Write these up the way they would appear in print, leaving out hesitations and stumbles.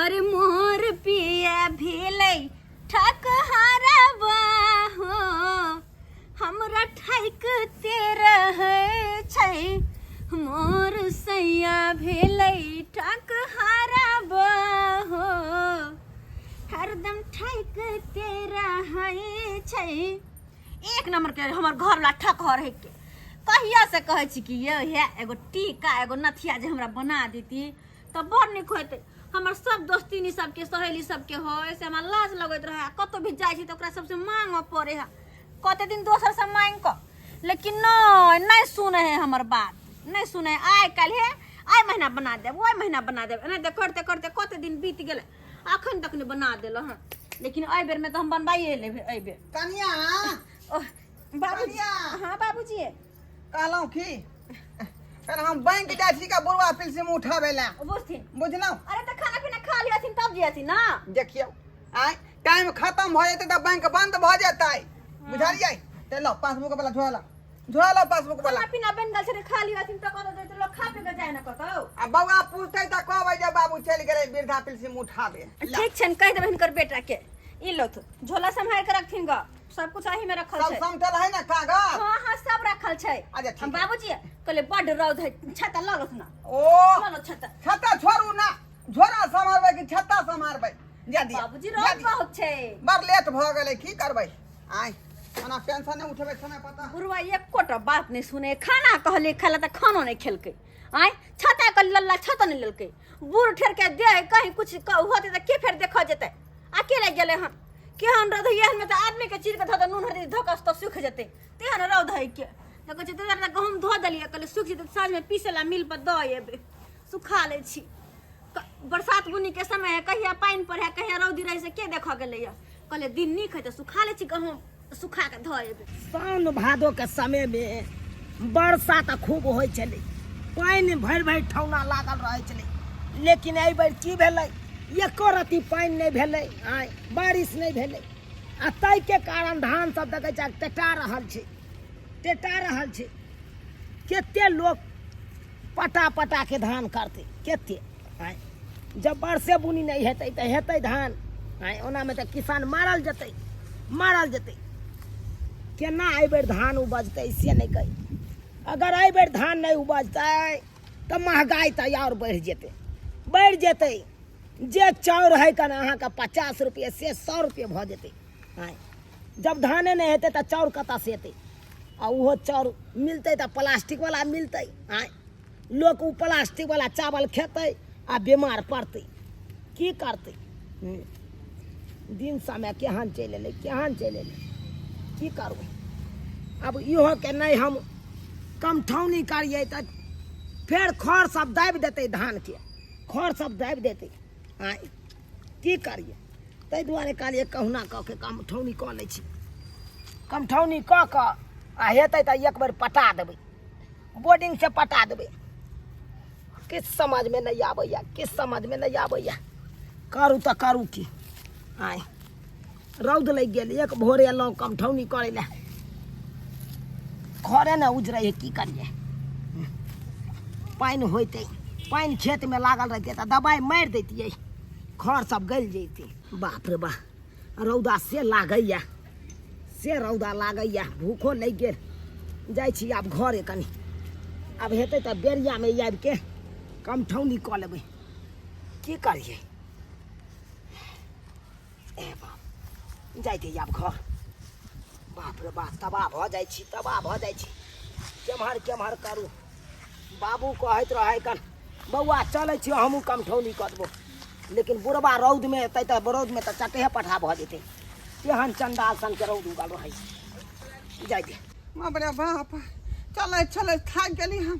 हर मोर पिया भेलै ठकहरवा हो, हमरा ठैकते रहै छै। मोर सैया भेलै ठकहरवा हो, हरदम ठैकते रहै छै। एक नंबर के हमर घर वाला ठकहर है के। कहिया से कहै छी कि ये हे एगो टीका एगो नथिया जे हमरा बना देती तऽ बड़ नीक होतै। हमर सब दोस्तिनी सबके सहेली सबके होइ से हमरा लाज लगैत रहै। कतौ भी जाइ छी तऽ ओकरा सबसे मांगऽ पड़े है, कते दिन दोसर से मांगि कऽ, लेकिन नहि नहि सुनै है हमर बात, नहि सुनै है। आइ काल्हि हे आइ महीना बना देब, ओहि महीना बना देब, एनाहिते करते करते कते दिन बीत गेलै, अखन तक नहि बना देलहुँ हँ। लेकिन एहि बेरमे तऽ हम बनबाइए लेबै एहि बेर। कनिया। ओह, बाबूजी। कनिया। हाँ बाबूजी। कहलहुँ की फेर हम बैंक जाइ छी का बुढ़वा पिलसिम उठाबै लए। बुझथिन। बुझलहुँ। अरे तऽ खाना पीना खा लियथिन तब जियथिन ना। देखियौ आइ टाइम खत्म भऽ जेतै तऽ बैंक बंद भऽ जेतै, बुझलियै? तऽ लो पासबुक वाला झोला लो, झोला लो पासबुक वाला। खाना पीना बनि गेल छै, खा लियथिन तऽ कतौ जेतै लोक खा पी कऽ जाय ने कतौ। आ बौआ पूछतै तऽ कहबै जे बाबू चलि गेलै वृद्धा पिलसिम उठाबे। ठीक छनि, कहि देबै हिनकर बेटा के। ई लौथ झोला सम्हारि के रखथिन ग, सब कुछ एही में रखल सब छै। समटल है ना कागज? हाँ हाँ सब रखल छै। अच्छा, ठीक हम है। बाबूजी कहले बड रौद है, छता लऽ लौथ ना। ओ लऽ लो छता। छता छोड़ू ना, झोरा सम्हारबै कि छत्ता सम्हारबै? जा दिया। बाबूजी जा रौद दिया। बहुत छै। बड़ लेट भऽ गेलै, की करबै? आइ ओना टेंशन नहि उठेबै समय पता। बुढ़वा एकोटा बात नहि सुने, खाना कहले खाला तऽ खानो नहि खेलकै। आँय छता के लल्ला छतो नहि लेलकै। बूढ़ ठेर के दे कहीं कुछ होतै तऽ के फेर देखऽ जेतै? अकेले गेलै हन। केहन रौद है, एहन में तऽ आदमी के चीर के धऽ दऽ नून हरदी धऽ कऽ तऽ सूखि जेतै, तेहन रौद है के। तऽ कहै छै ताहि दुआरे गहूँम धो देलियै, कहलियै सूखि जेतै तऽ साँझमे पीसै लए मिल पर दऽ एबै, सुखा लै छी। बरसात बुन्नी के समय है, कहिया पानि पड़ै है कहिया रौदी रहै से के देखऽ गेलैया। कहलियै दिन नीक है तऽ सुखा लै छी गहूँम, सुखा कऽ धऽ एबै। साउन भादो के समय में वर्षा तऽ खूब होइ छलै, पानि भरि भरि ठौना लागल रहै छलै। लेकिन एहि बेर की भेलै, एको रत्ती पानि नहि भेलै, आँय बारिश नहि भेलै, आ ताहिके कारण धान सब देखै छै टेटा रहल छै, टेटा रहल छै। कते लोक पटा पटा के धान करतै कते? आँय जब बरसे बुनी नहि हेतै तऽ हेतै धान? आँय ओनामे तऽ किसान मारल जेतै, मारल जेतै। केना एहिबेर धान उपजतै से नहि कहि। अगर एहिबेर धान नहि उपजतै तऽ महगाइ तऽ आओर बढ़ि जेतै, बढ़ि जेतै। जे चाउर है कन अहाँके 50 रुपये से 100 रुपये भऽ जेतै। आँय जब धाने नहि हेतै तऽ चाउर कतऽसँ एतै? आ ओहो चाउर मिलतै तऽ प्लास्टिकवला मिलतै। आँय लोक ओ प्लास्टिकवला चावल खेतै आ बीमार पड़तै, की करतै? दिन समय केहन चलि एलै, केहन चलि एलै, की करबै? आब इहोके नहि हम कमठौनी करियै तऽ फेर खर सब दाबि देतै, धानके खर सब दाबि देतै। आँय की करियै? ताहि दुआरे कहलियै कहुना कऽ के कमठौनी कऽ लै छी। कमठौनी कऽ कऽ आ हेतै तऽ एक बेर पटा देबै, बोर्डिंगसँ पटा देबै। किछु समझमे नहि आबैए, किछु समझमे नहि आबैए, करू तऽ करू की? आँय रौद लागि गेल, एक भोरे एलहुँ कमठौनी करै लए, घरे ने उजरै है, की करियै? पानि होइतै, पानि खेतमे लागल रहितै तऽ दबाइ मारि दैतियै, खर सब गलि जैतै। बाप रे बा, रौदा से लागैए, से रौदा लागैए, भूखो लागि गेल। जाइ छी आब घरे कनि, आब हेतै तऽ बेरियामे आबिके कमठौनी कऽ लेबै, की करियै? ए बाप, जाइ दे आब घर। बाप रे बाप, तबाह भऽ जाइ छी, तबाह भऽ जाइ छी। केम्हर केम्हर करू? बाबू कहैत रहै कन बौआ चलै छियौ, हमहूँ कमठौनी कऽ देबौ। लेकिन बुढ़बा रौदमे एतै तऽ रौदमे तऽ चटेहे पठा भऽ जेतै, तेहन चंडाल सनके रौद उगल रहै छै। जाइ दे। बाप रे बाप, चलैत चलैत थाकि गेली हम,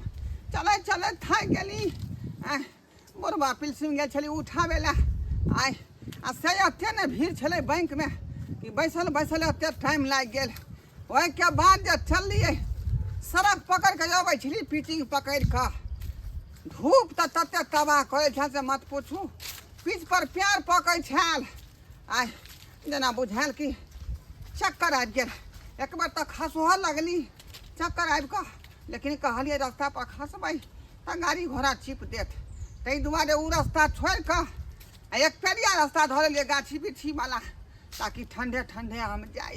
चलैत चलैत थाकि गेली। आँय बुढ़बा पिलसिम गेल छली उठाबै लए आइ, आ से एते ने भीड़ छलै बैंकमे कि बैसल बैसल एते टाइम लागि गेल। ओहिके बाद जे चललियै सड़क पकड़ि कऽ अबै छली, पिचिंग पकड़ि कऽ, धूप तऽ तते तबाह करै छल से मत पूछू। पीच पर प्यार पकै छल, आइ जेना बुझायल कि चक्कर आबि गेल। एक बेर तऽ खसहो लगली चक्कर आबि कऽ, लेकिन कहलियै रास्ता पर खसबै तऽ गाड़ी घोड़ा चिप देत, ताहि दुआरे ओ रास्ता छोड़ि कऽ आ एक पेरिया रास्ता धऽ लेलियै गाछी बिरछी वाला ताकि ठंडे ठंडे हम जाइ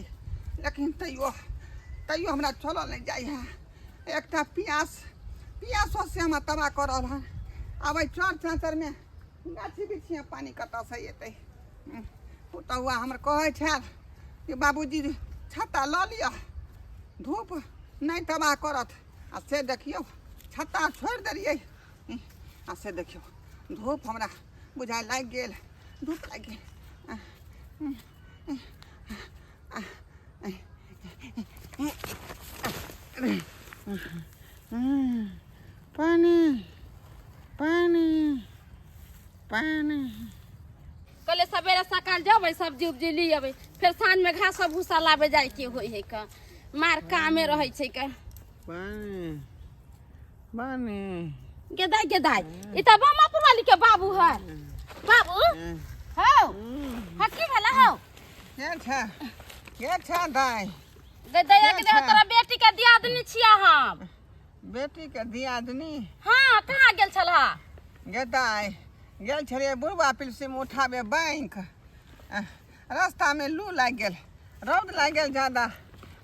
लेकिन तैयो तैयो हमरा चलल नहि जाइ है एकटा पियास पियासो से हमरा तबाह कऽ रहल हन आब एहि चर चाँचरमे गाछी बिरछीमे पानि कतऽसँ एतै पुतहुआ हमर कहै छल कि बाबूजी छत्ता लऽ लिअ धूप नहि तबाह करत आ से देखियौ छत्ता छोड़ि देलियै आ से देखियौ धूप हमरा बुझाइ लागि गेल धूप लागि गेल पानी पानी पानी कहले सवेरे सकाल जेबै सब्जी उब्जी ली अबै फेर साँझमे घास भूसा लाबे जाइके होइ है का मार कामे रहै छै का पानी पानी गेदाइ गेदाइ ई तऽ बमापुर वाली के बाबू है बाबू हौ हँ की भेला हौ के छै के छै दाइ गे दैया के के छै? तोरा बेटी के दियादनी छिया हम बेटी के दियादनी हँ कहाँ गेल छलहा गे दाइ गेल छलियै बुढ़बा पिलसिम उठाबे बैंक रास्तामे लू लागि गेल रौद लागि गेल ज्यादा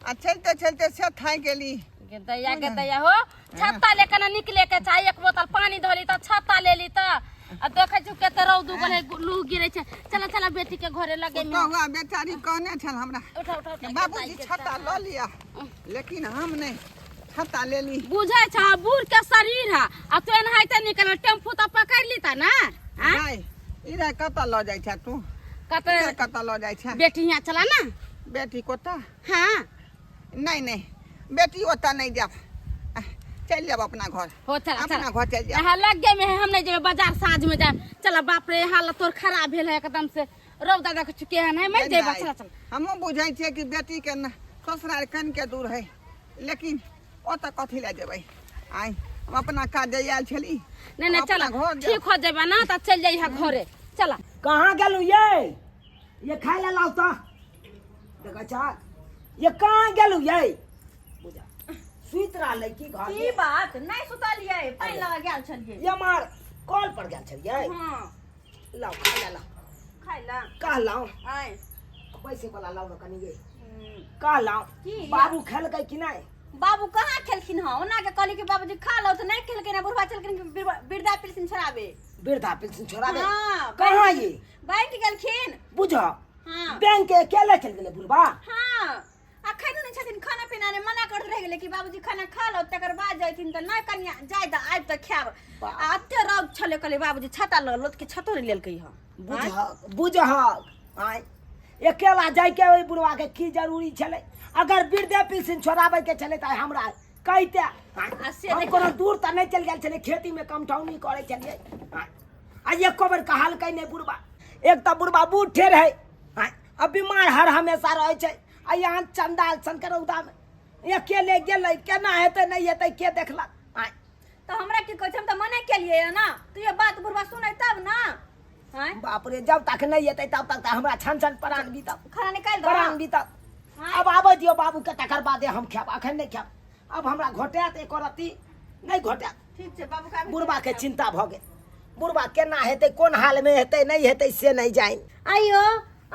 आ चलते चलते से थाकि गेली गे दैया गे दैया हो छत्ता लेके ना निकले के चाही एक बोतल पानी धोली तऽ छत्ता ले ली तऽ आ देखै छी कते रौद उगल है लू गिरै छै चला चला बेटी के घरे लगे में पुतहुआ बेचारी कहने छल हमरा उठा उठा उठा बाबूजी छत्ता लऽ लिअ लेकिन हम नहि छत्ता लेली बुझै छ बूढ़ के शरीर है आ तू एनाहिते निकल टेम्पू तऽ पकड़ ली त ना आँ? नहि इधर कतऽ लऽ जाइ छै तू कतऽ इधर कतऽ लऽ जाइ छै बेटी यहाँ चला ना बेटी कोता हाँ नहि नहि बेटी ओतऽ नहि जायब चलि जायब अपना घर हो चला अपना चला घर चलि जायब यहाँ लग में है हम नहीं जेबे बाजार साँझ में जाए चला बाप रे हालत तोर खराब भेल है एकदम से रौदा देख चुके हैं नहीं मैं जेबा चला चला हमहूँ बुझै छियै कि बेटीके न ससुराल कनिके दूर है लेकिन ओतऽ कथी लए जेबै आइ हम अपना काज जाय आयल छली नहीं नहीं अपना चला घर जायब। ठीक हो जेबा ना तो चल जाइए घरे चला कहाँ गेलू ये खाय ला लाउ तऽ देखै छह ये कहाँ गेलू ये बुझा सुति रहलै की घर की बात नहि सुतलियै पानि लगा गेल छलियै ये मार कॉल पर गेल छलियै हँ लाउ खाय ला लाउ खाय ला कहलहुँ आय पैसे वाला लाउ ने कनि ये कहलहुँ की? बाबू खेलकै कि नहि बाबू कहाँ खेलखिन हँ ओना के कहली कि बाबूजी खा लो तऽ नहि खेलखिन हँ बुढ़वा चलखिन कि वृद्धा पेंशन छोड़ाबे वृद्धा पेंशन छोड़ाबे हाँ कहाँ ये बैंक गेलखिन बुझ हाँ बैंक के अकेले चलि गेलै बुढ़बा हाँ अखन नहि छथिन खाना पीना ने मना करैत रहि गेलै कि बाबूजी खाना खा लो तकर बाद जैथिन तऽ नहि कनिया जाय तऽ आबि तऽ खायब आ एते रौद छलै कहलियै बाबूजी छता लऽ लोत के छतो नहि लेलकै हँ बुझहक बुझहक आँय अकेला जाइके ओहि बुढ़वाके की जरूरी छलै अगर वृद्धे पेंशन छोड़ाबैके छलै तऽ हमरा कहिते आँय, आ से हम देखियौ। कोनो दूर तऽ नहि चलि गेल छलियै खेतीमे कमठौनी करै छलियै आँय, आ एको बेर कहलकै नहि बुढ़बा एक तऽ बुढ़बा बूढ़े रहै आँय, आ बीमार हर हमेशा रहै छै आ यहाँ चंडाल सन के रौदामे अकेले गेलै केना हेतै नहि हेतै के देखलक आँय तऽ हमरा की कहै छै हम तऽ मना केलियै हँ ना तू ये बात बुढ़बा सुनै तब ना आँय बाप रे जब तक नहीं एतै तब तक तऽ हमरा छन छन प्राण बीतत खाना निकालि दो प्राण बीतत हाँ। अब आबै दियौ बाबूके तकर बादे हम खायब अखन नहि खायब अब हमरा घोटायत एको रत्ती नहि घोटायत ठीक छै बाबू के बुढ़बाके चिंता भऽ गेल बुढ़बा केना हेतै कोन हालमे हेतै नहि हेतै से नहि जानि आइयो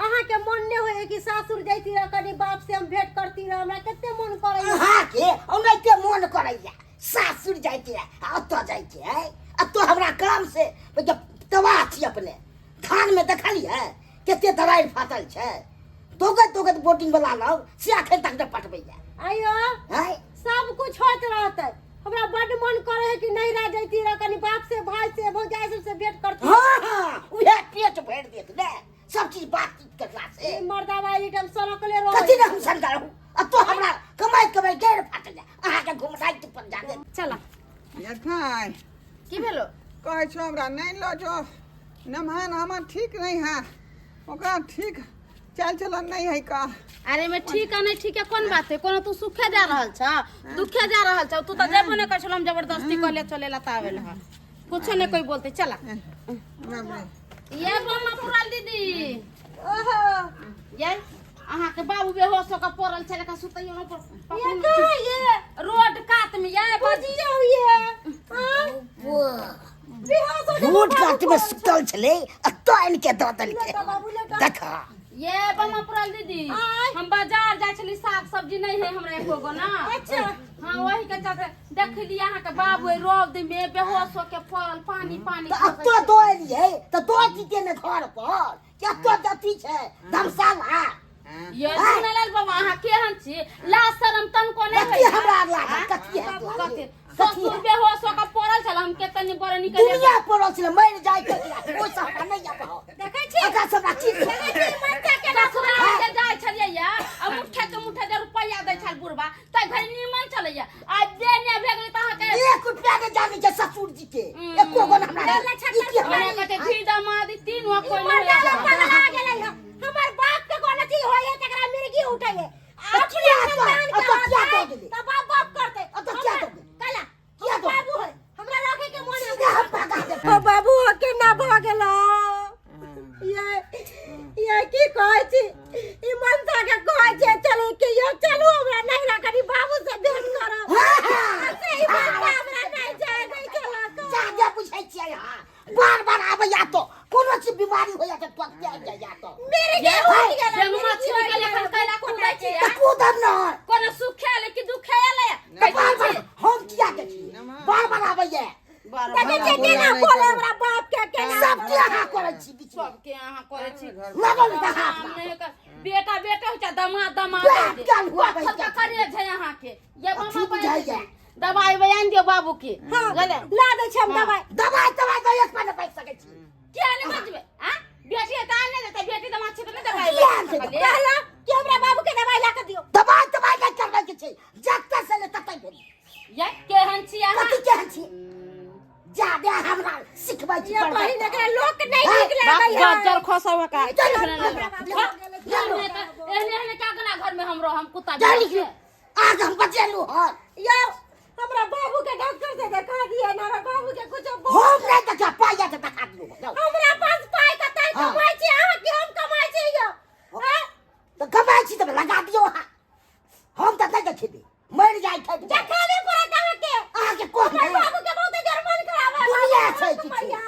अहाँके मन नहि होइए कि सासुर जैती रह कनि बाप से हम भेंट करती रह हमरा कते मन करैया अहाँके ओनाहिते मोन करैया सासुर जाइके आ ओतऽ जाइके है आ तो हमरा काम से तबाह छी अपने धानमे देखलियै कते दवाइ फाटल छै दोगत दोगत बोटिंग वाला लग से अखन तक नहि पटबैया आइयो है सब कुछ होइत रहतै हमरा बड्ड मन करे है कि नैहरा जैती रह कनि बाप से भाई से भौजाई सब से भेंट करती हाँ हाँ उहे पेट भरि देत ने सब चीज बातचीत करला से ई मर्दावा एनी टाइम सड़कले रहै कथी ने हम सनका रहू आ तो हमरा कमाइत कमाइत गैर फाटल जाय अहाँके घुमनाइ पर जादे चला एठाइ की भेलो कहै छौ हमरा नहि लऽ जो नमहन हमर ठीक नहि है ओकरा ठीक चाल चलन नहि है का अरे में ठीक है नहीं ठीक है कोन बात है कोनो तू सुखे जा रहल छ दुखे जा रहल छ तू त जेबो नहीं कर छल हम जबरदस्ती कहले चले ला तावेल ह कुछो नहीं कोई बोलते चला बाप रे ये बम्मा पुराल दीदी ओहो ये अहाँ के बाबू बेहोश होकर पड़ल छल का सुतैयो न पर ये कहाँ ये रोड कात में ये बुझियो ये हाँ? बेहोश हो के रोड बाबू कात में पड़ल सुतल छलै आ तो आनि के दऽ देलकै देखा। ये बमा पुरल दीदी, हम बाजार जाइ छली, साग सब्जी नहीं है हमरा एको गो ना। अच्छा। हाँ, वही के चलते देखली अहाँ के बाबू एहि रौद में बेहोश होके पड़ल, पानी पानी तऽ खसै एतऽ दऽ एलियै तऽ दऽ दितियै ने घर पर कि एतऽ अथी छै धर्मशाला। ये सुनलाल बाबा, अहाँ केहन छी? लाज शरम तनको नहीं कथी होइया? हमरा लागल? कथी है कथी? कथी? ससुर बेहोश होके पड़ल छल, हम केतनी बड़े निकल दुनिया पड़ल छलै, मरि जाइ के ओहिसँ हमरा नहि आबऽ। देखै छी। एकरा सब हमरा की देखै छी मनसा केना ससुराल जे जाइ छलियै या आ मुठ्ठा के मुठ्ठा जे रुपैआ दै छल बुढ़बा, तै घड़ी निमन छलैया, आ जे ने भे गेलै तऽ अहाँके एक रुपया नहि जानै छै ससुर जी के, एको गो ने हमरा। चल, अच्छा, ई की हमरा हमरा कहै छै घी दमादी तीन हो कोइ नहि मर्दाना होइया। पगला गेलै हँ। हमर बाप के कोनो चीज होइए तकरा मिर्गी उठैए। तऽ अपने किया दऽ- खानदान के अतऽ किया होतै दऽ गेलै? तऽ बाप बाप करतै। अतऽ किया दऽ गेलै? कला किया दऽ बाबू है, हमरा रखे के मन है। सीधा हम भगा देब। ओ बाबू हो, केना भऽ गेलो ये? की कहै छी, ई मनसा के कहै छै चले के यो चलू हमरा नैहरा, कनी बाबू से भेंट करब। हाँ, से ई मनसा हमरा नहि जाय दै छलक। जादे बुझै छियै अहाँ। बार बार आबैया तो कोनो चीज बीमारी होइया तऽ तुरन्ते आबि जाइया तो मेरे के हो गेल। जे मछली के लेखन कैला कुदै छी? तऽ कूदब ने। कोनो सुख आयल कि दुख आयल? तऽ बार बार हम किया देखियै? बार बार आबैया। देखै छियै केना बोले हमरा बाप के, केना सबके अहाँ करै छी बीच मे। सबके अहाँ करै छी। लगल तऽ हाथ काम नहि कर। बेटा बेटा होइ छै, दमाद दमाद बाप होइ छै। काल हुआ पत्थर बैठ के करे छै अहाँके ये मामा। अथी बुझाइया। दवाई बयान दियौ बाबू के। हाँ, गेलै। ला दै छी हम दवाई। दवाई तवाई दऽ एक पाने बैठ सकै छी? किया नहि बजबै? आ बेटी तऽ आने देतै, बेटी दमाद छै तऽ नहि दवाई किया बजा आनतै? सकलियै? कहला कि हमरा बाबू के दवाई ला के दियौ। दवाई तवाई नहि करबै के छै, जतऽ से ले ततै भेल। ये केहन छी अहाँ? कथी केहन छी? जादे हमरा सिखबै छी। ये बहिन, एकरा लोक नहि नीक बाप लागै है। गज्जर खसब का। चल, एहने एहने का गना घर में हमरो हम कुत्ता जा निकलू, आज हम बचेलू हन। यौ, हमरा बाबू के डॉक्टर से देखा दिअ ने, हमरा बाबू के कुछ हम नहि देखा पाइया के देखा दियौ, जाउ। हमरा पास पाइ कतै? हाँ। कमाइ छी अहाँ कि हम कमाइ छी यौ? आँय? तऽ कमाइ छी तऽ लगा दियौ अहाँ, हम तऽ नहि देखेबै, मरि जाइ छै। देखाबे पड़त अहाँके। अहाँके कोन हमर बाबू के बहुत जोर मन खराब है। दुनिया छै किछु। कमाइया,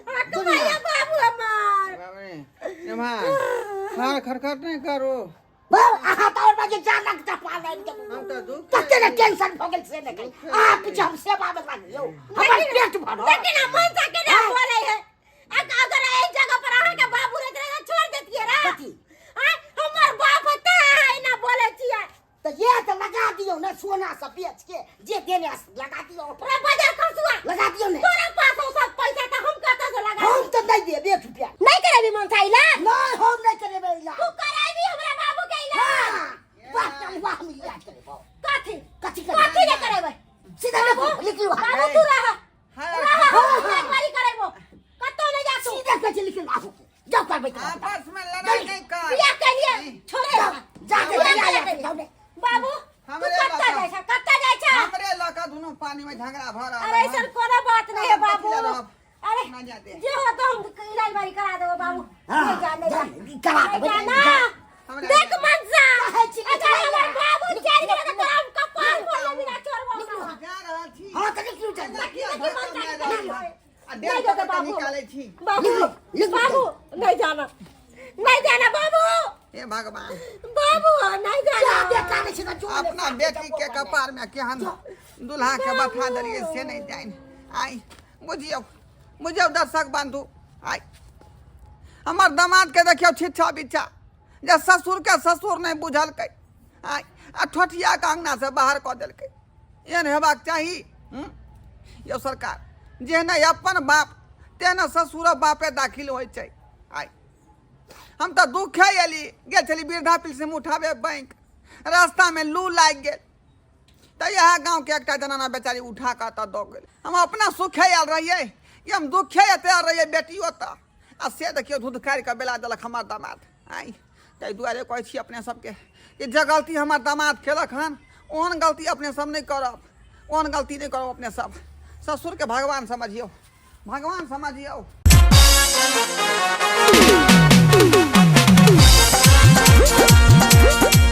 अहाँ कमाइया बाबू हमर। बाप रे, एम्हर हार खटखट नहि करू। बौ, अहाँ तऽ आओर बाजे जानक चपा लाइन के हम तऽ दुख कते ने टेंशन भऽ गेल से ने कही। अहाँ पीछे हम सेवा मे लागियौ, हमर पेट भरल। देखी ना मनसा केना बोलै है। अगर एहि जगह पर अहाँके बाबू रहैत रहे तऽ छोड़ देतियै रे? कथी? आँय, हमर बाप है तें अहाँ एना बोलै छियै। तऽ ये तऽ लगा दियौ ने, सोना सब बेच के जे देने से लगा दियौ। तोरा बाजार खसुआ लगा दियौ ने। तोरा पास ओ सब पैसा तऽ हम कतऽ से लगा? हम तऽ नहि देब एक रुपया। नहि करेबी मनसा इलाज? नहि, हम नहि करेबै इलाज। तू करेबी हमरा बाबू के इलाज। हाँ, वाह चल वाह, हम इलाज करेबौ। कथी? कथी करेबै? कथी नहि करेबै? सीधा लिखू, लिखलू। बाबू, तू रह। हार रह, हम इलाज बारी करेबो, कतौ नहि जा तू। सीधा कहै छै लिखलू, आबू जाउ करबै तऽ। आपस में लड़ाई नहीं कर। बियाह के लिए छोड़े जाउ, जा के बियाह बियाह के लिए। जाउ ने। बाबू, तू हमरे कत्ता लड़का। जाइ छ, कत्ता जाइ छ? हमरे लऽ कऽ दुनू पानी में झगड़ा भऽ रहल अरे, ऐसन कोनो बात नहीं है बाबू। कथी लए रहब? अरे, ना जा दे। जे हो तो हम इलाज बारी करा देबो बाबू। हाँ, नहीं जा, नहीं जा। जा, करा नहीं देबै। जा ना। हमरा देख मनसा, कहै छी कि अगर हमर बाबू चलि गेल तऽ तोरा हम कपार फोड़ लेबी ना छोड़बो। जा रहल छी। हाँ तऽ निकलू, चल। एना किया देखी धक्का मनसा मारि के रहल नहीं छी? आ नहीं डेढ़ जाते टका बाबू। निकालै छी। बाबू, निकलू, निकलू। बाबू नहीं जाना, नहीं जाना बाबू। हे भगवान। बाबू, नहीं जा जाना। बेटा नहि छै तऽ जो ने। अपना बेटी के कपार में केहन दुल्हा के बैठा देलियै से नहि जानि। आइ बुझियौ, बुझियौ दर्शक बंधु, आइ हमर दामाद के देखियौ छिच्छा बिच्छा जे ससुर के ससुर नहि बुझलकै, आइ आ ठोठिया के अंगना से बाहर कऽ देलकै। एहन हेबाक चाही? हूँ? यौ सरकार, जेहने अपन बाप तेहने ससुरो बापे दाखिल होइ छै। आइ हम तऽ दुखे एली, गेल छली वृद्धा पेंशन उठाबे बैंक, रास्तामे लू लागि गेल तऽ इएह गाँवके एकटा जनाना बेचारी उठा कऽ एतऽ दऽ गेल। हम अपना सुखे आयल रहियै कि हम दुखे एतऽ आयल रहियै बेटी ओतऽ, आ से देखियौ धुधकारि कऽ बेला देलक हमर दामाद। आइ ताहि दुआरे कहै छी अपने सबके कि जे गलती हमर दामाद केलक हन ओहन गलती अपने सब नहि करब, ओहन गलती नहि करब। अपने सब ससुरके भगवान समझियौ, भगवान समझियौ।